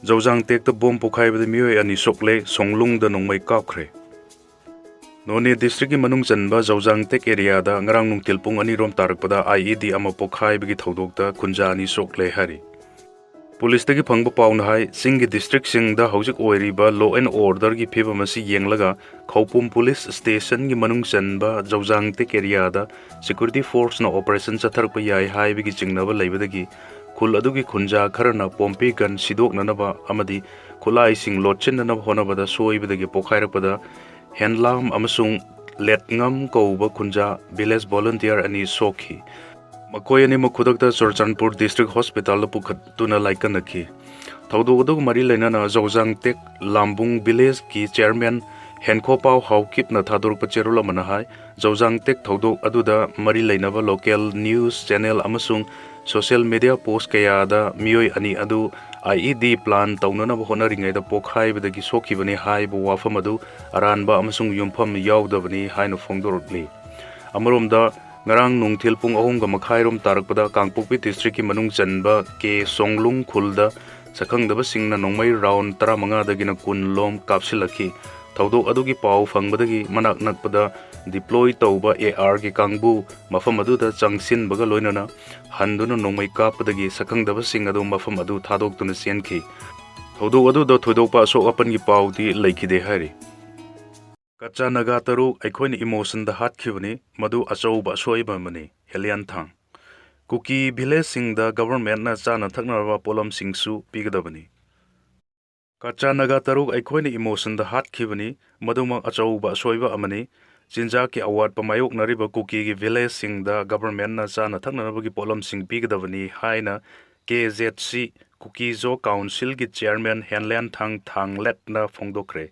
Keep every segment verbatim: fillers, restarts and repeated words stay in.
ꯖꯧꯖꯥꯡ ꯇꯦꯛꯇ ꯕꯣꯝ ꯄꯣꯈꯥꯏꯕꯗ ꯃꯤꯑꯣꯏ ꯑꯅꯤ ꯁꯣꯛꯂꯦ, ꯁꯣꯡꯂꯨꯡꯗ ꯅꯣꯡꯃꯩ ꯀꯥꯞꯈ꯭ꯔꯦ꯫ ꯅꯣꯅꯦ district ꯀꯤ ꯃꯅꯨꯡ ꯆꯟꯕ ꯖꯧꯖꯥꯡ ꯇꯦꯛ area ꯗ ꯉꯔꯥꯡ ꯅꯨꯡꯊꯤꯜ ꯄꯨꯡ ꯑꯅꯤ ꯔꯣꯝ ꯇꯥꯔꯛꯄꯗ I E D ꯑꯃ ꯄꯣꯈꯥꯏꯕꯒꯤ ꯊꯧꯗꯣꯛꯇ ꯈꯨꯟꯖꯥ ꯑꯅꯤ ꯁꯣꯛꯂꯦ ꯍꯥꯏꯔꯤ꯫ Police ꯇꯒꯤ ꯐꯪꯕ ꯄꯥꯎꯅ ꯍꯥꯏ, ꯆꯤꯡꯒꯤ district ꯁꯤꯡꯗ ꯍꯧꯖꯤꯛ ꯑꯣꯏꯔꯤꯕ law and order ꯒꯤ ꯐꯤꯕꯝ ꯑꯁꯤ ꯌꯦꯡꯂꯒ ꯈꯧꯄꯨꯝ police station ꯒꯤ ꯃꯅꯨꯡ ꯆꯟꯕ ꯖꯧꯖꯥꯡ ꯇꯦꯛ area ꯗ security force ꯅ operation ꯆꯠꯊꯔꯛꯄ ꯌꯥꯏ ꯍꯥꯏꯕꯒꯤ ꯆꯤꯡꯅꯕ ꯂꯩꯕꯗꯒꯤ ꯈꯨꯜ ꯑꯗꯨꯒꯤ ꯈꯨꯟꯖꯥ ꯈꯔꯅ ꯄꯣꯝꯄꯤ gun ꯁꯤꯗꯣꯛꯅꯅꯕ ꯑꯃꯗꯤ ꯈꯨꯠꯂꯥꯏꯁꯤꯡ ꯂꯣꯠꯁꯤꯟꯅꯅꯕ ꯍꯣꯠꯅꯕꯗ ꯁꯣꯏꯕꯗꯒꯤ ꯄꯣꯈꯥꯏꯔꯛꯄꯗ ꯍꯦꯟꯂꯥꯝ ꯑꯃꯁꯨꯡ ꯂꯦꯠꯉꯝ ꯀꯧꯕ ꯈꯨꯟꯖꯥ village volunteer ꯑꯅꯤ ꯁꯣꯛꯈꯤ꯫ ꯃꯈꯣꯏ ꯑꯅꯤꯃꯛ ꯈꯨꯗꯛꯇ ꯆꯨꯔꯆꯥꯟꯄꯨꯔ district hospital ꯗ ꯄꯨꯈꯠꯇꯨꯅ ꯂꯥꯏꯀꯠꯅꯈꯤ꯫ ꯊꯧꯗꯣꯛ ꯑꯗꯨꯒ ꯃꯔꯤ ꯂꯩꯅꯅ ꯖꯧꯖꯥꯡ ꯇꯦꯛ ꯂꯥꯝꯕꯨꯡ village ꯀꯤ chairman ꯍꯦꯟꯈꯣꯄꯥꯎ ꯍꯥꯎꯀꯤꯞꯅ ꯊꯥꯗꯣꯔꯛꯄ ꯆꯦꯔꯣꯜ ꯑꯃꯅ ꯍꯥꯏ, ꯖꯧꯖꯥꯡ ꯇꯦꯛ ꯊꯧꯗꯣꯛ ꯑꯗꯨꯗ ꯃꯔꯤ ꯂꯩꯅꯕ local news channel ꯑꯃꯁꯨꯡ social media post ꯀꯌꯥꯗ ꯃꯤꯑꯣꯏ ꯑꯅꯤ ꯑꯗꯨ I E D plan ꯇꯧꯅꯅꯕ ꯍꯣꯠꯅꯔꯤꯉꯩꯗ ꯄꯣꯈꯥꯏꯕꯗꯒꯤ ꯁꯣꯛꯈꯤꯕꯅꯤ ꯍꯥꯏꯕ ꯋꯥꯐꯝ ꯑꯗꯨ ꯑꯔꯥꯟꯕ ꯑꯃꯁꯨꯡ ꯌꯨꯝꯐꯝ ꯌꯥꯎꯗꯕꯅꯤ ꯍꯥꯏꯅ ꯐꯣꯡꯗꯣꯔꯛꯂꯤ꯫ ꯑꯃꯔꯣꯝꯗ, ꯉꯔꯥꯡ ꯅꯨꯡꯊꯤꯜ ꯄꯨꯡ ꯑꯍꯨꯝꯒ ꯃꯈꯥꯏꯔꯣꯝ ꯇꯥꯔꯛꯄꯗ ꯀꯥꯡꯄꯣꯛꯄꯤ district ꯀꯤ ꯃꯅꯨꯡ ꯆꯟꯕ ꯀꯦ ꯁꯣꯡꯂꯨꯡ ꯈꯨꯜꯗ ꯁꯛꯈꯪꯗꯕꯁꯤꯡꯅ ꯅꯣꯡꯃꯩ round ꯇꯔꯥꯃꯉꯥꯗꯒꯤꯅ ꯀꯨꯟ ꯂꯣꯝ ꯀꯥꯞꯁꯤꯜꯂꯛꯈꯤ꯫ ꯊꯧꯗꯣꯛ ꯑꯗꯨꯒꯤ ꯄꯥꯎ ꯐꯪꯕꯗꯒꯤ ꯃꯅꯥꯛ ꯅꯛꯄꯗ deploy ꯇꯧꯕ A R ꯒꯤ ꯀꯥꯡꯕꯨ ꯃꯐꯝ ꯑꯗꯨꯗ ꯆꯪꯁꯤꯟꯕꯒ ꯂꯣꯏꯅꯅ ꯍꯟꯗꯨꯅ ꯅꯣꯡꯃꯩ ꯀꯥꯞꯄꯗꯒꯤ ꯁꯛꯈꯪꯗꯕꯁꯤꯡ ꯑꯗꯨ ꯃꯐꯝ ꯑꯗꯨ ꯊꯥꯗꯣꯛꯇꯨꯅ ꯆꯦꯟꯈꯤ꯫ ꯊꯧꯗꯣꯛ ꯑꯗꯨꯗ ꯊꯣꯏꯗꯣꯛꯄ ꯑꯁꯣꯛ ꯑꯄꯟꯒꯤ ꯄꯥꯎꯗꯤ ꯂꯩꯈꯤꯗꯦ ꯍꯥꯏꯔꯤ꯫ ꯀꯆꯥ ꯅꯥꯒꯥ ꯇꯔꯨꯛ ꯑꯩꯈꯣꯏꯅ emotion ꯗ ꯍꯥꯠꯈꯤꯕꯅꯤ, ꯃꯗꯨ ꯑꯆꯧꯕ ꯑꯁꯣꯏꯕ ꯑꯃꯅꯤ, ꯍꯦꯂꯤꯌꯥꯟꯊꯥꯡ꯫ ꯀꯨꯀꯤ village ꯁꯤꯡꯗ government ꯅ ꯆꯥꯅ ꯊꯛꯅꯕ ꯄꯣꯠꯂꯝꯁꯤꯡꯁꯨ ꯄꯤꯒꯗꯕꯅꯤ꯫ ꯀꯆꯥ ꯅꯥꯒꯥ ꯇꯔꯨꯛ ꯑꯩꯈꯣꯏꯅ emotion ꯗ ꯍꯥꯠꯈꯤꯕꯅꯤ, ꯃꯗꯨꯃꯛ ꯑꯆꯧꯕ ꯑꯁꯣꯏꯕ ꯑꯃꯅꯤ꯫ ꯆꯤꯟꯖꯥꯛꯀꯤ ꯑꯋꯥꯠꯄ ꯃꯥꯌꯣꯛꯅꯔꯤꯕ ꯀꯨꯀꯤꯒꯤ village ꯁꯤꯡꯗ government ꯅ ꯆꯥꯅ ꯊꯛꯅꯅꯕꯒꯤ ꯄꯣꯠꯂꯝꯁꯤꯡ ꯄꯤꯒꯗꯕꯅꯤ ꯍꯥꯏꯅ K Z C, ꯀꯨꯀꯤ ꯖꯣ council ꯒꯤ chairman ꯍꯦꯟꯂꯦꯟꯊꯥꯡ ꯊꯥꯡꯂꯦꯠꯅ ꯐꯣꯡꯗꯣꯛꯈ꯭ꯔꯦ꯫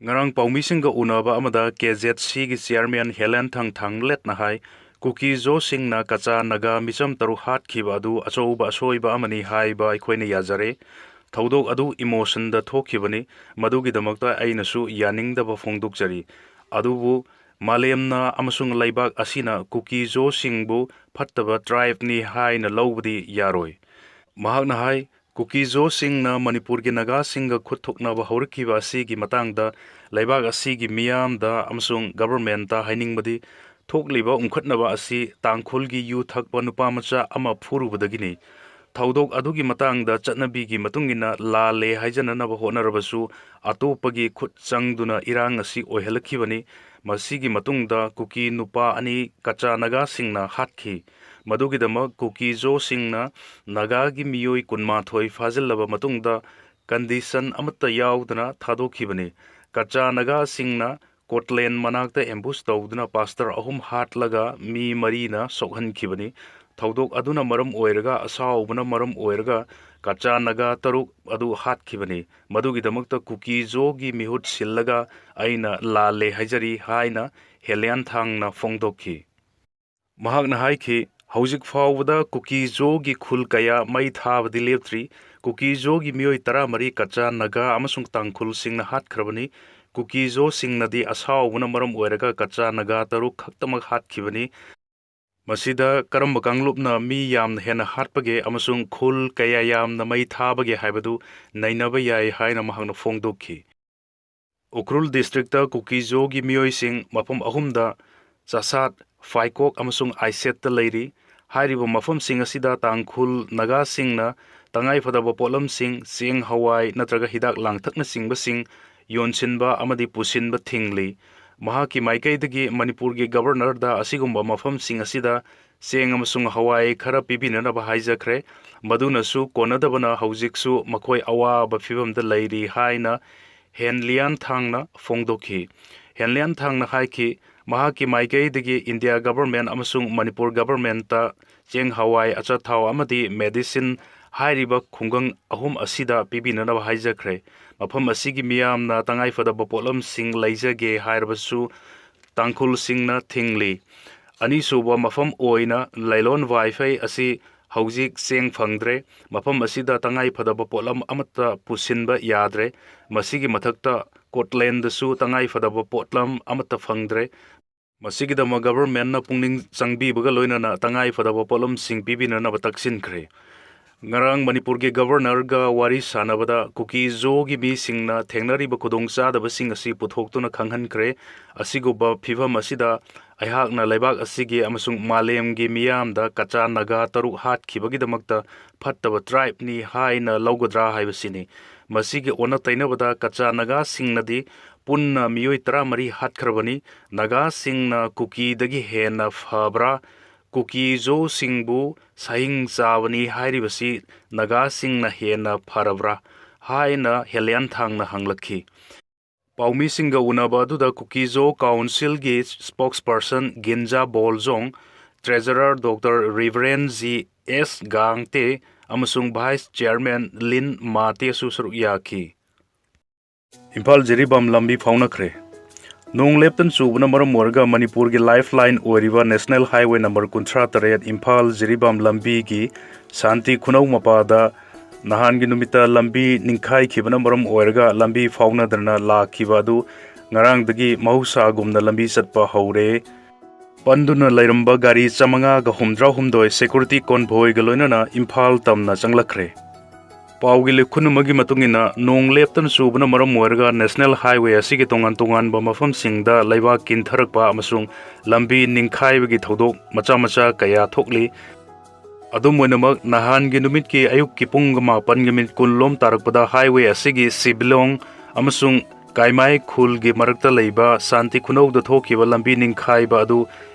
ꯉꯔꯥꯡ ꯄꯥꯎꯃꯤꯁꯤꯡꯒ ꯎꯅꯕ ꯑꯃꯗ K Z C ꯒꯤ chairman ꯍꯦꯂꯦꯟꯊꯥꯡ ꯊꯥꯡꯂꯦꯠꯅ ꯍꯥꯏ, ꯀꯨꯀꯤ ꯖꯣꯁꯤꯡꯅ ꯀꯆꯥ ꯅꯥꯒꯥ ꯃꯤꯆꯝ ꯇꯔꯨꯛ ꯍꯥꯠꯈꯤꯕ ꯑꯗꯨ ꯑꯆꯧꯕ ꯑꯁꯣꯏꯕ ꯑꯃꯅꯤ ꯍꯥꯏꯕ ꯑꯩꯈꯣꯏꯅ ꯌꯥꯖꯔꯦ꯫ ꯊꯧꯗꯣꯛ ꯑꯗꯨ emotion ꯗ ꯊꯣꯛꯈꯤꯕꯅꯤ, ꯃꯗꯨꯒꯤꯗꯃꯛꯇ ꯑꯩꯅꯁꯨ ꯌꯥꯅꯤꯡꯗꯕ ꯐꯣꯡꯗꯣꯛꯆꯔꯤ꯫ ꯑꯗꯨꯕꯨ ꯃꯥꯂꯦꯝꯅ ꯑꯃꯁꯨꯡ ꯂꯩꯕꯥꯛ ꯑꯁꯤꯅ ꯀꯨꯀꯤ ꯖꯣꯁꯤꯡꯕꯨ ꯐꯠꯇꯕ tribe ꯅꯤ ꯍꯥꯏꯅ ꯂꯧꯕꯗꯤ ꯌꯥꯔꯣꯏ꯫ ꯃꯍꯥꯛꯅ ꯍꯥꯏ, ꯀꯨꯀꯤꯖꯣꯁꯤꯡꯅ ꯃꯅꯤꯄꯨꯔꯒꯤ ꯅꯥꯒꯥꯁꯤꯡꯒ ꯈꯨꯠ ꯊꯣꯛꯅꯕ ꯍꯧꯔꯛꯈꯤꯕ ꯑꯁꯤꯒꯤ ꯃꯇꯥꯡꯗ ꯂꯩꯕꯥꯛ ꯑꯁꯤꯒꯤ ꯃꯤꯌꯥꯝꯗ ꯑꯃꯁꯨꯡ ꯒꯚꯔꯟꯃꯦꯟꯠꯇ ꯍꯥꯏꯅꯤꯡꯕꯗꯤ, ꯊꯣꯛꯂꯤꯕ ꯎꯪꯈꯠꯅꯕ ꯑꯁꯤ ꯇꯥꯡꯈꯨꯜꯒꯤ ꯌꯨ ꯊꯛꯄ ꯅꯨꯄꯥ ꯃꯆꯥ ꯑꯃ ꯐꯨꯔꯨꯕꯗꯒꯤꯅꯤ꯫ ꯊꯧꯗꯣꯛ ꯑꯗꯨꯒꯤ ꯃꯇꯥꯡꯗ ꯆꯠꯅꯕꯤꯒꯤ ꯃꯇꯨꯡ ꯏꯟꯅ ꯂꯥꯜꯂꯦ ꯍꯥꯏꯖꯅꯅꯕ ꯍꯣꯠꯅꯔꯕꯁꯨ, ꯑꯇꯣꯞꯄꯒꯤ ꯈꯨꯠ ꯆꯪꯗꯨꯅ ꯏꯔꯥꯡ ꯑꯁꯤ ꯑꯣꯏꯍꯜꯂꯛꯈꯤꯕꯅꯤ꯫ ꯃꯁꯤꯒꯤ ꯃꯇꯨꯡꯗ ꯀꯨꯀꯤ ꯅꯨꯄꯥ ꯑꯅꯤ ꯀꯆꯥ ꯅꯥꯒꯥꯁꯤꯡꯅ ꯍꯥꯠꯈꯤ꯫ ꯃꯗꯨꯒꯤꯗꯃꯛ ꯀꯨꯀꯤꯖꯣꯁꯤꯡꯅ ꯅꯥꯒꯥꯒꯤ ꯃꯤꯑꯣꯏ ꯀꯨꯟꯃꯥꯊꯣꯏ ꯐꯥꯖꯤꯜꯂꯕ ꯃꯇꯨꯡꯗ ꯀꯟꯗꯤꯁꯟ ꯑꯃꯠꯇ ꯌꯥꯎꯗꯅ ꯊꯥꯗꯣꯛꯈꯤꯕꯅꯤ꯫ ꯀꯆꯥ ꯅꯥꯒꯥꯁꯤꯡꯅ ꯀꯣꯠꯂꯦꯟ ꯃꯅꯥꯛꯇ ꯑꯦꯝꯕꯨꯁ ꯇꯧꯗꯨꯅ ꯄꯥꯁꯇꯔ ꯑꯍꯨꯝ ꯍꯥꯠꯂꯒ ꯃꯤ ꯃꯔꯤꯅ ꯁꯣꯛꯍꯟꯈꯤꯕꯅꯤ꯫ ꯊꯧꯗꯣꯛ ꯑꯗꯨꯅ ꯃꯔꯝ ꯑꯣꯏꯔꯒ, ꯑꯁꯥꯎꯕꯅ ꯃꯔꯝ ꯑꯣꯏꯔꯒ ꯀꯆꯥ ꯅꯥꯒꯥ ꯇꯔꯨꯛ ꯑꯗꯨ ꯍꯥꯠꯈꯤꯕꯅꯤ꯫ ꯃꯗꯨꯒꯤꯗꯃꯛꯇ ꯀꯨꯀꯤꯖꯣꯒꯤ ꯃꯤꯍꯨꯠ ꯁꯤꯜꯂꯒ ꯑꯩꯅ ꯂꯥꯜꯂꯦ ꯍꯥꯏꯖꯔꯤ ꯍꯥꯏꯅ ꯍꯦꯂꯤꯌꯥꯟꯊꯥꯡꯅ ꯐꯣꯡꯗꯣꯛꯈꯤ꯫ ꯃꯍꯥꯛꯅ ꯍꯥꯏꯈꯤ, ꯍꯧꯖꯤꯛ ꯐꯥꯎꯕꯗ ꯀꯨꯀꯤꯖꯣꯒꯤ ꯈꯨꯜ ꯀꯌꯥ ꯃꯩ ꯊꯥꯕꯗꯤ ꯂꯦꯞꯇ꯭ꯔꯤ꯫ ꯀꯨꯀꯤꯖꯣꯒꯤ ꯃꯤꯑꯣꯏ ꯇꯔꯥꯃꯔꯤ ꯀꯆꯥ ꯅꯥꯒꯥ ꯑꯃꯁꯨꯡ ꯇꯥꯡꯈꯨꯜꯁꯤꯡꯅ ꯍꯥꯠꯈ꯭ꯔꯕꯅꯤ꯫ ꯀꯨꯀꯤꯖꯣꯁꯤꯡꯅꯗꯤ ꯑꯁꯥꯎꯕꯅ ꯃꯔꯝ ꯑꯣꯏꯔꯒ ꯀꯆꯥ ꯅꯥꯒꯥ ꯇꯔꯨꯛ ꯈꯛꯇꯃꯛ ꯍꯥꯠꯈꯤꯕꯅꯤ꯫ ꯃꯁꯤꯗ ꯀꯔꯝꯕ ꯀꯥꯡꯂꯨꯞꯅ ꯃꯤ ꯌꯥꯝꯅ ꯍꯦꯟꯅ ꯍꯥꯠꯄꯒꯦ ꯑꯃꯁꯨꯡ ꯈꯨꯜ ꯀꯌꯥ ꯌꯥꯝꯅ ꯃꯩ ꯊꯥꯕꯒꯦ ꯍꯥꯏꯕꯗꯨ ꯅꯩꯅꯕ ꯌꯥꯏ ꯍꯥꯏꯅ ꯃꯍꯥꯛꯅ ꯐꯣꯡꯗꯣꯛꯈꯤ꯫ ꯎꯈ꯭ꯔꯨꯜ ꯗꯤꯁꯇ꯭ꯔꯤꯛꯇ ꯀꯨꯀꯤꯖꯣꯒꯤ ꯃꯤꯑꯣꯏꯁꯤꯡ ꯃꯐꯝ ꯑꯍꯨꯝꯗ, ꯆꯥꯁꯥꯠ, ꯐꯥꯏꯀꯣꯛ ꯑꯃꯁꯨꯡ ꯑꯥꯏꯁꯦꯠꯇ ꯂꯩꯔꯤ꯫ ꯍꯥꯏꯔꯤꯕ ꯃꯐꯝꯁꯤꯡ ꯑꯁꯤꯗ ꯇꯥꯡꯈꯨꯜ ꯅꯥꯒꯥꯁꯤꯡꯅ ꯇꯉꯥꯏꯐꯗꯕ ꯄꯣꯠꯂꯝꯁꯤꯡ, ꯆꯦꯡ, ꯍꯋꯥꯏ ꯅꯠꯇ꯭ꯔꯒ ꯍꯤꯗꯥꯛ ꯂꯥꯡꯊꯛꯅꯆꯤꯡꯕꯁꯤꯡ ꯌꯣꯟꯁꯤꯟꯕ ꯑꯃꯗꯤ ꯄꯨꯁꯤꯟꯕ ꯊꯤꯡꯂꯤ꯫ ꯃꯍꯥꯛꯀꯤ ꯃꯥꯏꯀꯩꯗꯒꯤ ꯃꯅꯤꯄꯨꯔꯒꯤ ꯒꯕꯔꯅꯔꯗ ꯑꯁꯤꯒꯨꯝꯕ ꯃꯐꯝꯁꯤꯡ ꯑꯁꯤꯗ ꯆꯦꯡ ꯑꯃꯁꯨꯡ ꯍꯋꯥꯏ ꯈꯔ ꯄꯤꯕꯤꯅꯅꯕ ꯍꯥꯏꯖꯈ꯭ꯔꯦ꯫ ꯃꯗꯨꯅꯁꯨ ꯀꯣꯟꯅꯗꯕꯅ ꯍꯧꯖꯤꯛꯁꯨ ꯃꯈꯣꯏ ꯑꯋꯥꯕ ꯐꯤꯕꯝꯗ ꯂꯩꯔꯤ ꯍꯥꯏꯅ ꯍꯦꯟꯂꯤꯌꯥꯟ ꯊꯥꯡꯅ ꯐꯣꯡꯗꯣꯛꯈꯤ꯫ ꯍꯦꯟꯂꯤꯌꯥꯟ ꯊꯥꯡꯅ ꯍꯥꯏꯈꯤ, ꯃꯍꯥꯛꯀꯤ ꯃꯥꯏꯀꯩꯗꯒꯤ ꯏꯟꯗꯤꯌꯥ ꯒꯕꯔꯃꯦꯟ ꯑꯃꯁꯨꯡ ꯃꯅꯤꯄꯨꯔ ꯒꯕꯔꯃꯦꯟꯇ ꯆꯦꯡ, ꯍꯋꯥꯏ, ꯑꯆꯥꯊꯥꯎ ꯑꯃꯗꯤ ꯃꯦꯗꯤꯁꯤꯟ ꯍꯥꯏꯔꯤꯕ ꯈꯨꯡꯒꯪ ꯑꯍꯨꯝ ꯑꯁꯤꯗ ꯄꯤꯕꯤꯅꯅꯕ ꯍꯥꯏꯖꯈ꯭ꯔꯦ꯫ ꯃꯐꯝ ꯑꯁꯤꯒꯤ ꯃꯤꯌꯥꯝꯅ ꯇꯉꯥꯏꯐꯗꯕ ꯄꯣꯠꯂꯝꯁꯤꯡ ꯂꯩꯖꯒꯦ ꯍꯥꯏꯔꯕꯁꯨ ꯇꯥꯡꯈꯨꯜꯁꯤꯡꯅ ꯊꯤꯡꯂꯤ꯫ ꯑꯅꯤꯁꯨꯕ ꯃꯐꯝ ꯑꯣꯏꯅ ꯂꯩꯂꯣꯟ ꯋꯥꯏꯐꯩ ꯑꯁꯤ ꯍꯧꯖꯤꯛ ꯆꯦꯡ ꯐꯪꯗ꯭ꯔꯦ꯫ ꯃꯐꯝ ꯑꯁꯤꯗ ꯇꯉꯥꯏꯐꯗꯕ ꯄꯣꯠꯂꯝ ꯑꯃꯠꯇ ꯄꯨꯁꯤꯟꯕ ꯌꯥꯗ꯭ꯔꯦ꯫ ꯃꯁꯤꯒꯤ ꯃꯊꯛꯇ ꯀꯣꯠꯂꯦꯟꯗꯁꯨ ꯇꯉꯥꯏꯐꯗꯕ ꯄꯣꯠꯂꯝ ꯑꯃꯠꯇ ꯐꯪꯗ꯭ꯔꯦ꯫ ꯃꯁꯤꯒꯤꯗꯃꯛ ꯒꯕꯔꯃꯦꯟꯅ ꯄꯨꯛꯅꯤꯡ ꯆꯪꯕꯤꯕꯒ ꯂꯣꯏꯅꯅ ꯇꯉꯥꯏꯐꯗꯕ ꯄꯣꯠꯂꯝꯁꯤꯡ ꯄꯤꯕꯤꯅꯅꯕ ꯇꯛꯁꯤꯟꯈ꯭ꯔꯦ꯫ ꯉꯔꯥꯡ ꯃꯅꯤꯄꯨꯔꯒꯤ ꯒꯕꯔꯅꯔꯒ ꯋꯥꯔꯤ ꯁꯥꯟꯅꯕꯗ ꯀꯨꯀꯤ ꯖꯣꯒꯤ ꯃꯤꯁꯤꯡꯅ ꯊꯦꯡꯅꯔꯤꯕ ꯈꯨꯗꯣꯡꯆꯥꯗꯕꯁꯤꯡ ꯑꯁꯤ ꯄꯨꯊꯣꯛꯇꯨꯅ ꯈꯪꯍꯟꯈ꯭ꯔꯦ꯫ ꯑꯁꯤꯒꯨꯝꯕ ꯐꯤꯚꯝ ꯑꯁꯤꯗ ꯑꯩꯍꯥꯛꯅ ꯂꯩꯕꯥꯛ ꯑꯁꯤꯒꯤ ꯑꯃꯁꯨꯡ ꯃꯥꯂꯦꯝꯒꯤ ꯃꯤꯌꯥꯝꯗ ꯀꯆꯥ ꯅꯥꯒꯥ ꯇꯔꯨꯛ ꯍꯥꯠꯈꯤꯕꯒꯤꯗꯃꯛꯇ ꯐꯠꯇꯕ ꯇ꯭ꯔꯥꯏꯕꯅꯤ ꯍꯥꯏꯅ ꯂꯧꯒꯗ꯭ꯔꯥ ꯍꯥꯏꯕꯁꯤꯅꯤ꯫ ꯃꯁꯤꯒꯤ ꯑꯣꯟꯅ ꯇꯩꯅꯕꯗ ꯀꯆꯥ ꯅꯥꯒꯥꯁꯤꯡꯅꯗꯤ ꯄꯨꯟꯅ ꯃꯤꯑꯣꯏ ꯇꯔꯥꯃꯔꯤ ꯍꯥꯠꯈ꯭ꯔꯕꯅꯤ꯫ ꯅꯥꯒꯥꯁꯤꯡꯅ ꯀꯨꯀꯤꯗꯒꯤ ꯍꯦꯟꯅ ꯐꯕ꯭ꯔꯥ? ꯀꯨꯀꯤ ꯖꯣꯁꯤꯡꯕꯨ ꯁꯍꯤꯡ ꯆꯥꯕꯅꯤ ꯍꯥꯏꯔꯤꯕꯁꯤ ꯅꯥꯒꯥꯁꯤꯡꯅ ꯍꯦꯟꯅ ꯐꯔꯕ꯭ꯔꯥ ꯍꯥꯏꯅ ꯍꯦꯂꯤꯌꯥꯟ ꯊꯥꯡꯅ ꯍꯪꯂꯛꯈꯤ꯫ ꯄꯥꯎꯃꯤꯁꯤꯡꯒ ꯎꯅꯕ ꯑꯗꯨꯗ ꯀꯨꯀꯤ ꯖꯣ ꯀꯥꯎꯟꯁꯤꯜꯒꯤ ꯁ꯭ꯄꯣꯛꯁꯄꯔꯁꯟ ꯒꯤꯟꯖꯥ ꯕꯣꯜꯖꯣꯡ, ꯇ꯭ꯔꯦꯖꯔꯔ ꯗꯣꯛꯇꯔ ꯔꯤꯚꯔꯦꯟ ꯖꯤ ꯑꯦꯁ ꯒꯥꯡꯇꯦ ꯑꯃꯁꯨꯡ ꯚꯥꯏꯁ ꯆꯤꯌꯔꯃꯦꯟ ꯂꯤꯟ ꯃꯥꯇꯦꯁꯨ ꯁꯔꯨꯛ ꯌꯥꯈꯤ꯫ ꯏꯝꯐꯥꯜ ꯖꯤꯔꯤꯕꯥꯝ ꯂꯝꯕꯤ ꯐꯥꯎꯅꯈ꯭ꯔꯦ꯫ ꯅꯣꯡ ꯂꯦꯞꯇꯅ ꯆꯨꯕꯅ ꯃꯔꯝ ꯑꯣꯏꯔꯒ ꯃꯅꯤꯄꯨꯔꯒꯤ ꯂꯥꯏꯐ ꯂꯥꯏꯟ ꯑꯣꯏꯔꯤꯕ ꯅꯦꯁꯅꯦꯜ ꯍꯥꯏꯋꯦ ꯅꯝꯕꯔ ꯀꯨꯟꯊ꯭ꯔꯥ ꯇꯔꯦꯠ ꯏꯝꯐꯥꯜ ꯖꯤꯔꯤꯕꯥꯝ ꯂꯝꯕꯤꯒꯤ ꯁꯥꯟꯇꯤ ꯈꯨꯅꯧ ꯃꯄꯥꯗ ꯅꯍꯥꯟꯒꯤ ꯅꯨꯃꯤꯠꯇ ꯂꯝꯕꯤ ꯅꯤꯡꯈꯥꯏꯈꯤꯕꯅ ꯃꯔꯝ ꯑꯣꯏꯔꯒ ꯂꯝꯕꯤ ꯐꯥꯎꯅꯗꯅ ꯂꯥꯛꯈꯤꯕ ꯑꯗꯨ ꯉꯔꯥꯡꯗꯒꯤ ꯃꯍꯧꯁꯥꯒꯨꯝꯅ ꯂꯝꯕꯤ ꯆꯠꯄ ꯍꯧꯔꯦ꯫ ꯄꯟꯗꯨꯅ ꯂꯩꯔꯝꯕ ꯒꯥꯔꯤ ꯆꯥꯃꯉꯥꯒ ꯍꯨꯝꯗ꯭ꯔꯥ ꯍꯨꯝꯗꯣꯏ ꯁꯦꯀ꯭ꯌꯨꯔꯤꯇꯤ ꯀꯣꯟꯚꯣꯏꯒ ꯂꯣꯏꯅꯅ ꯏꯝꯐꯥꯜ ꯇꯝꯅ ꯆꯪꯂꯛꯈ꯭ꯔꯦ꯫ ꯄꯥꯎꯒꯤ ꯂꯤꯈꯨꯟ ꯑꯃꯒꯤ ꯃꯇꯨꯡ ꯏꯟꯅ, ꯅꯣꯡ ꯂꯦꯞꯇꯅ ꯆꯨꯕꯅ ꯃꯔꯝ ꯑꯣꯏꯔꯒ ꯅꯦꯁꯅꯦꯜ ꯍꯥꯏꯋꯦ ꯑꯁꯤꯒꯤ ꯇꯣꯉꯥꯟ ꯇꯣꯉꯥꯟꯕ ꯃꯐꯝꯁꯤꯡꯗ ꯂꯩꯕꯥꯛ ꯀꯤꯟꯊꯔꯛꯄ ꯑꯃꯁꯨꯡ ꯂꯝꯕꯤ ꯅꯤꯡꯈꯥꯏꯕꯒꯤ ꯊꯧꯗꯣꯛ ꯃꯆꯥ ꯃꯆꯥ ꯀꯌꯥ ꯊꯣꯛꯂꯤ꯫ ꯑꯗꯨꯝ ꯑꯣꯏꯅꯃꯛ, ꯅꯍꯥꯟꯒꯤ ꯅꯨꯃꯤꯠꯀꯤ ꯑꯌꯨꯛꯀꯤ ꯄꯨꯡ ꯃꯥꯄꯟꯒꯤ ꯃꯤꯅꯤꯠ ꯀꯨꯟ ꯂꯣꯝ ꯇꯥꯔꯛꯄꯗ ꯍꯥꯏꯋꯦ ꯑꯁꯤꯒꯤ ꯁꯤꯕꯤꯂꯣꯡ ꯑꯃꯁꯨꯡ ꯀꯥꯏꯃꯥꯏ ꯈꯨꯜꯒꯤ ꯃꯔꯛꯇ ꯂꯩꯕ ꯁꯥꯟꯇꯤ ꯈꯨꯅꯧꯗ ꯊꯣꯛꯈꯤꯕ ꯂꯝꯕꯤ ꯅꯤꯡꯈꯥꯏꯕ ꯑꯗꯨ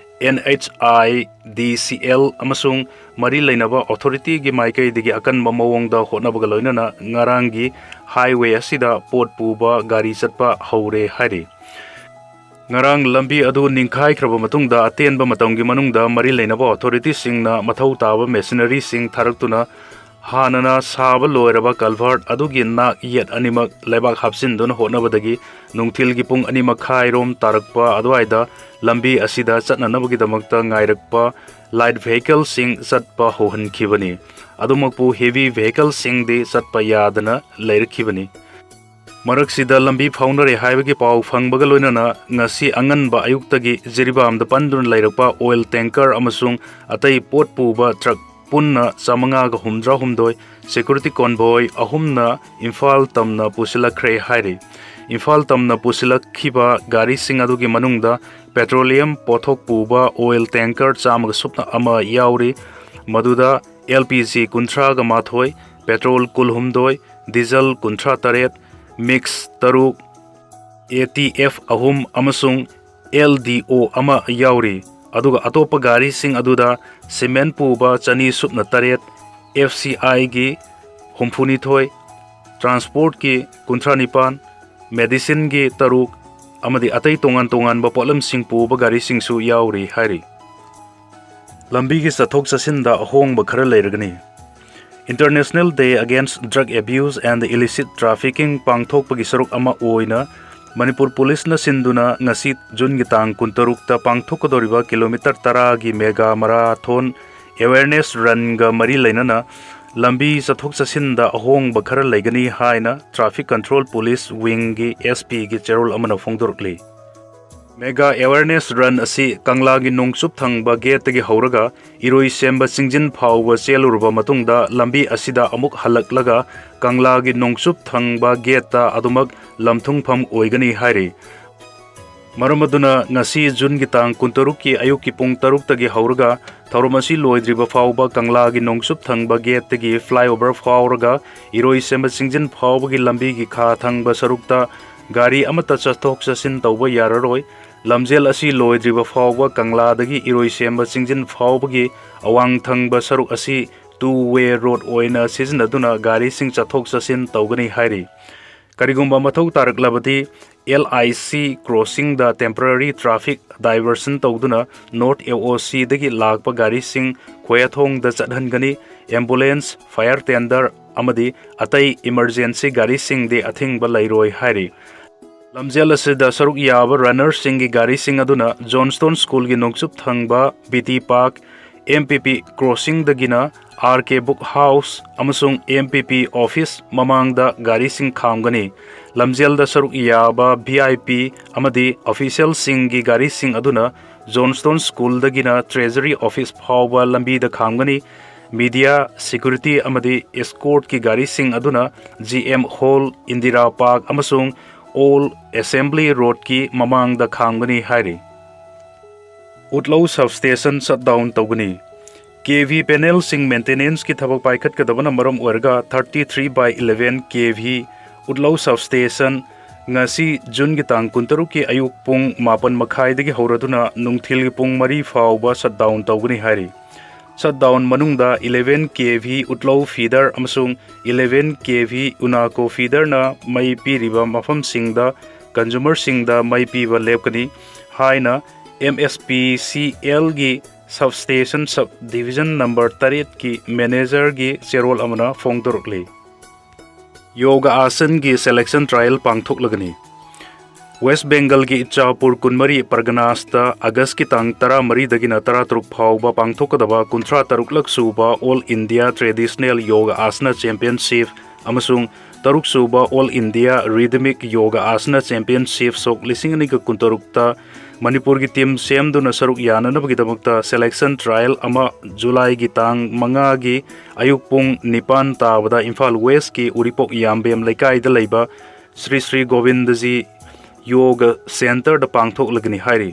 and H I D C L ꯑꯃꯁꯨꯡ ꯃꯔꯤ ꯂꯩꯅꯕ ꯑꯣꯊꯣꯔꯤꯇꯤꯒꯤ ꯃꯥꯏꯀꯩꯗꯒꯤ ꯑꯀꯟꯕ ꯃꯑꯣꯡꯗ ꯍꯣꯠꯅꯕꯒ ꯂꯣꯏꯅꯅ ꯉꯔꯥꯡꯒꯤ ꯍꯥꯏꯋꯦ ꯑꯁꯤꯗ ꯄꯣꯠ ꯄꯨꯕ ꯒꯥꯔꯤ ꯆꯠꯄ ꯍꯧꯔꯦ ꯍꯥꯏꯔꯤ꯫ ꯉꯔꯥꯡ ꯂꯝꯕꯤ ꯑꯗꯨ ꯅꯤꯡꯈꯥꯏꯈ꯭ꯔꯕ ꯃꯇꯨꯡꯗ ꯑꯇꯦꯟꯕ ꯃꯇꯝꯒꯤ ꯃꯅꯨꯡꯗ ꯃꯔꯤ ꯂꯩꯅꯕ ꯑꯣꯊꯣꯔꯤꯇꯤꯁꯤꯡꯅ ꯃꯊꯧ ꯇꯥꯕ ꯃꯦꯁꯤꯅꯔꯤꯁꯤꯡ ꯊꯥꯔꯛꯇꯨꯅ ꯍꯥꯟꯅꯅ ꯁꯥꯕ ꯂꯣꯏꯔꯕ ꯀꯜꯚꯔꯠ ꯑꯗꯨꯒꯤ ꯅꯥꯛ ꯌꯦꯠ ꯑꯅꯤꯃꯛ ꯂꯩꯕꯥꯛ ꯍꯥꯞꯆꯤꯟꯗꯨꯅ ꯍꯣꯠꯅꯕꯗꯒꯤ ꯅꯨꯡꯊꯤꯜꯒꯤ ꯄꯨꯡ ꯑꯅꯤ ꯃꯈꯥꯏꯔꯣꯝ ꯇꯥꯔꯛꯄ ꯑꯗꯨꯋꯥꯏꯗ ꯂꯝꯕꯤ ꯑꯁꯤꯗ ꯆꯠꯅꯅꯕꯒꯤꯗꯃꯛꯇ ꯉꯥꯏꯔꯛꯄ ꯂꯥꯏꯠ ꯚꯦꯍꯤꯀꯜꯁꯤꯡ ꯆꯠꯄ ꯍꯧꯍꯟꯈꯤꯕꯅꯤ꯫ ꯑꯗꯨꯃꯛꯄꯨ ꯍꯦꯚꯤ ꯚꯦꯍꯤꯀꯜꯁꯤꯡꯗꯤ ꯆꯠꯄ ꯌꯥꯗꯅ ꯂꯩꯔꯛꯈꯤꯕꯅꯤ꯫ ꯃꯔꯛꯁꯤꯗ ꯂꯝꯕꯤ ꯐꯥꯎꯅꯔꯦ ꯍꯥꯏꯕꯒꯤ ꯄꯥꯎ ꯐꯪꯕꯒ ꯂꯣꯏꯅꯅ ꯉꯁꯤ ꯑꯉꯟꯕ ꯑꯌꯨꯛꯇꯒꯤ ꯖꯤꯔꯤꯕꯥꯝꯗ ꯄꯟꯗꯨꯅ ꯂꯩꯔꯛꯄ ꯑꯣꯏꯜ ꯇꯦꯡꯀꯔ ꯑꯃꯁꯨꯡ ꯑꯇꯩ ꯄꯣꯠ ꯄꯨꯕ ꯇ꯭ꯔꯛ ꯄꯨꯟꯅ ꯆꯥꯃꯉꯥꯒ ꯍꯨꯝꯗ꯭ꯔꯥ ꯍꯨꯝꯗꯣꯏ security convoy ꯑꯍꯨꯝꯅ ꯏꯝꯐꯥꯜ ꯇꯝꯅ ꯄꯨꯁꯤꯜꯂꯛꯈ꯭ꯔꯦ ꯍꯥꯏꯔꯤ꯫ ꯏꯝꯐꯥꯜ ꯇꯝꯅ ꯄꯨꯁꯤꯜꯂꯛꯈꯤꯕ ꯒꯥꯔꯤꯁꯤꯡ ꯑꯗꯨꯒꯤ ꯃꯅꯨꯡꯗ petroleum ꯄꯣꯠꯊꯣꯛ ꯄꯨꯕ oil tanker ꯆꯥꯝꯃꯒ ꯁꯨꯞꯅ ꯑꯃ ꯌꯥꯎꯔꯤ꯫ ꯃꯗꯨꯗ L P G ꯀꯨꯟꯊ꯭ꯔꯥꯒ ꯃꯥꯊꯣꯏ, petrol ꯀꯨꯟꯍꯨꯝꯗꯣꯏ, diesel ꯀꯨꯟꯊ꯭ꯔꯥ ꯇꯔꯦꯠ, mix ꯇꯔꯨꯛ, A T F ꯑꯍꯨꯝ ꯑꯃꯁꯨꯡ L D O ꯑꯃ ꯌꯥꯎꯔꯤ꯫ ꯑꯗꯨꯒ ꯑꯇꯣꯞꯄ ꯒꯥꯔꯤꯁꯤꯡ ꯑꯗꯨꯗ cement ꯄꯨꯕ ꯆꯅꯤ ꯁꯨꯞꯅ ꯇꯔꯦꯠ, F C I ꯒꯤ ꯍꯨꯝꯐꯨꯅꯤꯊꯣꯏ, transport ꯀꯤ ꯀꯨꯟꯊ꯭ꯔꯥ ꯅꯤꯄꯥꯟ, medicine ꯒꯤ ꯇꯔꯨꯛ ꯑꯃꯗꯤ ꯑꯇꯩ ꯇꯣꯉꯥꯟ ꯇꯣꯉꯥꯟꯕ ꯄꯣꯠꯂꯝꯁꯤꯡ ꯄꯨꯕ ꯒꯥꯔꯤꯁꯤꯡꯁꯨ ꯌꯥꯎꯔꯤ ꯍꯥꯏꯔꯤ꯫ ꯂꯝꯕꯤꯒꯤ ꯆꯠꯊꯣꯛ ꯆꯠꯁꯤꯟꯗ ꯑꯍꯣꯡꯕ ꯈꯔ ꯂꯩꯔꯒꯅꯤ꯫ International Day Against Drug Abuse and Illicit Trafficking ꯄꯥꯡꯊꯣꯛꯄꯒꯤ ꯁꯔꯨꯛ ꯑꯃ ꯑꯣꯏꯅ ꯃꯅꯤꯄꯨꯔ ꯄꯨꯂꯤꯁꯅ ꯁꯤꯟꯗꯨꯅ ꯉꯁꯤ ꯖꯨꯟꯒꯤ ꯇꯥꯡ ꯀꯨꯟꯇꯔꯨꯛꯇ ꯄꯥꯡꯊꯣꯛꯀꯗꯧꯔꯤꯕ kilometre ꯇꯔꯥꯒꯤ mega marathon awareness run ꯒ ꯃꯔꯤ ꯂꯩꯅꯅ ꯂꯝꯕꯤ ꯆꯠꯊꯣꯛ ꯆꯠꯁꯤꯟꯗ ꯑꯍꯣꯡꯕ ꯈꯔ ꯂꯩꯒꯅꯤ ꯍꯥꯏꯅ Traffic Control Police Wing ꯒꯤ S P ꯒꯤ ꯆꯦꯔꯣꯜ ꯑꯃꯅ ꯐꯣꯡꯗꯣꯔꯛꯂꯤ꯫ Mega awareness run ꯑꯁꯤ ꯀꯪꯂꯥꯒꯤ ꯅꯣꯡꯆꯨꯞ ꯊꯪꯕ gate ꯇꯒꯤ ꯍꯧꯔꯒ ꯏꯔꯣꯏꯁꯦꯝꯕ ꯆꯤꯡꯖꯤꯟ ꯐꯥꯎꯕ ꯆꯦꯜꯂꯨꯔꯕ ꯃꯇꯨꯡꯗ ꯂꯝꯕꯤ ꯑꯁꯤꯗ ꯑꯃꯨꯛ ꯍꯜꯂꯛꯂꯒ ꯀꯪꯂꯥꯒꯤ ꯅꯣꯡꯆꯨꯞ ꯊꯪꯕ gate ꯇ ꯑꯗꯨꯃꯛ ꯂꯝꯊꯨꯡꯐꯝ ꯑꯣꯏꯒꯅꯤ ꯍꯥꯏꯔꯤ꯫ ꯃꯔꯝ ꯑꯗꯨꯅ ꯉꯁꯤ ꯖꯨꯟꯒꯤ ꯇꯥꯡ ꯀꯨꯟꯇꯔꯨꯛꯀꯤ ꯑꯌꯨꯛꯀꯤ ꯄꯨꯡ ꯇꯔꯨꯛꯇꯒꯤ ꯍꯧꯔꯒ ꯊꯧꯔꯝ ꯑꯁꯤ ꯂꯣꯏꯗ꯭ꯔꯤꯕ ꯐꯥꯎꯕ ꯀꯪꯂꯥꯒꯤ ꯅꯣꯡꯆꯨꯞ ꯊꯪꯕ gate ꯇꯒꯤ flyover ꯐꯥꯎꯔꯒ ꯏꯔꯣꯏꯁꯦꯝꯕ ꯆꯤꯡꯖꯤꯟ ꯐꯥꯎꯕꯒꯤ ꯂꯝꯕꯤꯒꯤ ꯈꯥ ꯊꯪꯕ ꯁꯔꯨꯛꯇ ꯒꯥꯔꯤ ꯑꯃꯠꯇ ꯆꯠꯊꯣꯛ ꯆꯠꯁꯤꯟ ꯇꯧꯕ ꯌꯥꯔꯔꯣꯏ꯫ ꯂꯝꯖꯦꯜ ꯑꯁꯤ ꯂꯣꯏꯗ꯭ꯔꯤꯕ ꯐꯥꯎꯕ ꯀꯪꯂꯥꯗꯒꯤ ꯏꯔꯣꯏꯁꯦꯝꯕ ꯆꯤꯡꯖꯤꯟ ꯐꯥꯎꯕꯒꯤ ꯑꯋꯥꯡ ꯊꯪꯕ ꯁꯔꯨꯛ ꯑꯁꯤ two way road ꯑꯣꯏꯅ ꯁꯤꯖꯤꯟꯅꯗꯨꯅ ꯒꯥꯔꯤꯁꯤꯡ ꯆꯠꯊꯣꯛ ꯆꯠꯁꯤꯟ ꯇꯧꯒꯅꯤ ꯍꯥꯏꯔꯤ꯫ ꯀꯔꯤꯒꯨꯝꯕ ꯃꯊꯧ ꯇꯥꯔꯛꯂꯕꯗꯤ L I C crossing the temporary traffic diversion ꯇꯧꯗꯨꯅ North A O C ꯗꯒꯤ ꯂꯥꯛꯄ ꯒꯥꯔꯤꯁꯤꯡ ꯈꯣꯌꯥꯊꯣꯡꯗ ꯆꯠꯍꯟꯒꯅꯤ꯫ Ambulance, fire tender ꯑꯃꯗꯤ ꯑꯇꯩ emergency ꯒꯥꯔꯤꯁꯤꯡꯗꯤ ꯑꯊꯤꯡꯕ ꯂꯩꯔꯣꯏ ꯍꯥꯏꯔꯤ꯫ ꯂꯝꯖꯦꯜ ꯑꯁꯤꯗ ꯁꯔꯨꯛ ꯌꯥꯕ runner ꯁꯤꯡꯒꯤ ꯒꯥꯔꯤꯁꯤꯡ ꯑꯗꯨꯅ Johnstone School ꯒꯤ ꯅꯣꯡꯆꯨꯞ ꯊꯪꯕ B T Park, M P P crossing ꯗꯒꯤꯅ R K Book House ꯑꯃꯁꯨꯡ M P P office ꯃꯃꯥꯡꯗ ꯒꯥꯔꯤꯁꯤꯡ ꯈꯥꯝꯒꯅꯤ꯫ ꯂꯝꯖꯦꯜꯗ ꯁꯔꯨꯛ ꯌꯥꯕ V I P ꯑꯃꯗꯤ official ꯁꯤꯡꯒꯤ ꯒꯥꯔꯤꯁꯤꯡ ꯑꯗꯨꯅ Johnstone School ꯗꯒꯤꯅ Treasury Office ꯐꯥꯎꯕ ꯂꯝꯕꯤꯗ ꯈꯥꯝꯒꯅꯤ꯫ ꯃꯤꯗꯤꯌꯥ, ꯁꯦꯀ꯭ꯌꯨꯔꯤꯇꯤ ꯑꯃꯗꯤ ꯑꯦꯁꯀꯣꯔꯠꯀꯤ ꯒꯥꯔꯤꯁꯤꯡ ꯑꯗꯨꯅ G M hall, Indira park ꯑꯃꯁꯨꯡ ꯑꯣꯜ ꯑꯦꯁꯦꯝꯕ꯭ꯂꯤ ꯔꯣꯗꯀꯤ ꯃꯃꯥꯡꯗ ꯈꯥꯝꯒꯅꯤ ꯍꯥꯏꯔꯤ꯫ ꯎꯠꯂꯧ ꯁꯕꯁ꯭ꯇꯦꯁꯟ ꯁꯠꯗꯥꯎꯟ ꯇꯧꯒꯅꯤ꯫ ꯀꯦ ꯚꯤ ꯄꯦꯅꯦꯜꯁꯤꯡ ꯃꯦꯟꯇꯦꯅꯦꯟꯁꯀꯤ ꯊꯕꯛ ꯄꯥꯏꯈꯠꯀꯗꯕꯅ ꯃꯔꯝ ꯑꯣꯏꯔꯒ thirty three by eleven K V ꯎꯠꯂꯧ ꯁꯕꯁ꯭ꯇꯦꯁꯟ ꯉꯁꯤ ꯖꯨꯟꯒꯤ ꯇꯥꯡ ꯀꯨꯟꯇꯔꯨꯛꯀꯤ ꯑꯌꯨꯛ ꯄꯨꯡ ꯃꯥꯄꯟ ꯃꯈꯥꯏꯗꯒꯤ ꯍꯧꯔꯗꯨꯅ ꯅꯨꯡꯊꯤꯜꯒꯤ ꯄꯨꯡ ꯃꯔꯤ ꯐꯥꯎꯕ ꯁꯠꯗꯥꯎꯟ ꯇꯧꯒꯅꯤ ꯍꯥꯏꯔꯤ꯫ ꯁꯠꯗꯥꯎꯟ ꯃꯅꯨꯡꯗ eleven ꯀꯦ ꯚꯤ ꯎꯠꯂꯧ ꯐꯤꯗꯔ ꯑꯃꯁꯨꯡ eleven ꯀꯦ ꯚꯤ ꯎꯅꯥꯀꯣ ꯐꯤꯗꯔꯅ ꯃꯩ ꯄꯤꯔꯤꯕ ꯃꯐꯝꯁꯤꯡꯗ ꯀꯟꯖꯨꯃꯔꯁꯤꯡꯗ ꯃꯩ ꯄꯤꯕ ꯂꯦꯞꯀꯅꯤ ꯍꯥꯏꯅ ꯑꯦꯝ ꯑꯦꯁ ꯄꯤ ꯁꯤ ꯑꯦꯜꯒꯤ ꯁꯕꯁ꯭ꯇꯦꯁꯟ ꯁꯕ ꯗꯤꯕꯤꯖꯟ ꯅꯝꯕꯔ ꯇꯔꯦꯠꯀꯤ ꯃꯦꯅꯦꯖꯔꯒꯤ ꯆꯦꯔꯣꯜ ꯑꯃꯅ ꯐꯣꯡꯗꯣꯔꯛꯂꯤ꯫ ꯌꯣꯒ ꯑꯥꯁꯟꯒꯤ ꯁꯦꯂꯦꯛꯁꯟ ꯇ꯭ꯔꯥꯌꯦꯜ ꯄꯥꯡꯊꯣꯛꯂꯒꯅꯤ꯫ ꯋꯦꯁ ꯕꯦꯡꯒꯜꯒꯤ ꯏꯆꯥꯄꯨꯔ ꯀꯨꯟꯃꯔꯤ ꯄꯔꯒꯅꯥꯁꯇ ꯑꯥꯒꯁꯀꯤ ꯇꯥꯡ ꯇꯔꯥꯃꯔꯤꯗꯒꯤꯅ ꯇꯔꯥꯇꯔꯨꯛ ꯐꯥꯎꯕ ꯄꯥꯡꯊꯣꯛꯀꯗꯕ ꯀꯨꯟꯊ꯭ꯔꯥ ꯇꯔꯨꯛꯂꯛ ꯁꯨꯕ ꯑꯣꯜ ꯏꯟꯗꯤꯌꯥ ꯇ꯭ꯔꯦꯗꯤꯁꯅꯦꯜ ꯌꯣꯒ ꯑꯥꯁꯅ ꯆꯦꯝꯄꯤꯌꯟꯁꯤꯞ ꯑꯃꯁꯨꯡ ꯇꯔꯨꯛ ꯁꯨꯕ ꯑꯣꯜ ꯏꯟꯗꯤꯌꯥ ꯔꯤꯗꯃꯤꯛ ꯌꯣꯒ ꯑꯥꯁꯅ ꯆꯦꯝꯄꯤꯌꯟꯁꯤꯞ ꯁꯣꯛ ꯂꯤꯁꯤꯡ ꯑꯅꯤꯒ ꯀꯨꯟꯇꯔꯨꯛꯇ ꯃꯅꯤꯄꯨꯔꯒꯤ ꯇꯤꯝ ꯁꯦꯝꯗꯨꯅ ꯁꯔꯨꯛ ꯌꯥꯅꯅꯕꯒꯤꯗꯃꯛꯇ ꯁꯦꯂꯦꯛꯁꯟ ꯇ꯭ꯔꯥꯌꯦꯜ ꯑꯃ ꯖꯨꯂꯥꯏꯒꯤ ꯇꯥꯡ ꯃꯉꯥꯒꯤ ꯑꯌꯨꯛ ꯄꯨꯡ ꯅꯤꯄꯥꯟ ꯇꯥꯕꯗ ꯏꯝꯐꯥꯜ ꯋꯦꯁꯀꯤ ꯎꯔꯤꯄꯣꯛ ꯌꯥꯝꯕꯦꯝ ꯂꯩꯀꯥꯏꯗ ꯂꯩꯕ ꯁ꯭ꯔꯤ ꯁ꯭ꯔꯤ ꯒꯣꯕꯤꯟꯗꯖꯤ ꯌꯣꯒ ꯁꯦꯟꯇꯔꯗ ꯄꯥꯡꯊꯣꯛꯂꯒꯅꯤ ꯍꯥꯏꯔꯤ꯫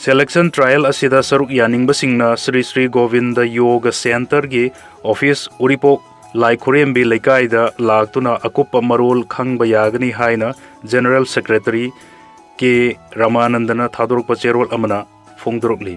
ꯁꯦꯂꯦꯛꯁꯟ ꯇ꯭ꯔꯥꯌꯦꯜ ꯑꯁꯤꯗ ꯁꯔꯨꯛ ꯌꯥꯅꯤꯡꯕꯁꯤꯡꯅ ꯁ꯭ꯔꯤ ꯁ꯭ꯔꯤ ꯒꯣꯕꯤꯟꯗ ꯌꯣꯒ ꯁꯦꯟꯇꯔꯒꯤ ꯑꯣꯐꯤꯁ ꯎꯔꯤꯄꯣꯛ ꯂꯥꯏꯈꯨꯔꯦꯝꯕꯤ ꯂꯩꯀꯥꯏꯗ ꯂꯥꯛꯇꯨꯅ ꯑꯀꯨꯞꯄ ꯃꯔꯣꯜ ꯈꯪꯕ ꯌꯥꯒꯅꯤ ꯍꯥꯏꯅ ꯖꯦꯅꯔꯦꯜ ꯁꯦꯀ꯭ꯔꯦꯇꯔꯤ ꯀꯦ ꯔꯃꯥꯅꯟꯗꯅ ꯊꯥꯗꯣꯔꯛꯄ ꯆꯦꯔꯣꯜ ꯑꯃꯅ ꯐꯣꯡꯗꯣꯔꯛꯂꯤ꯫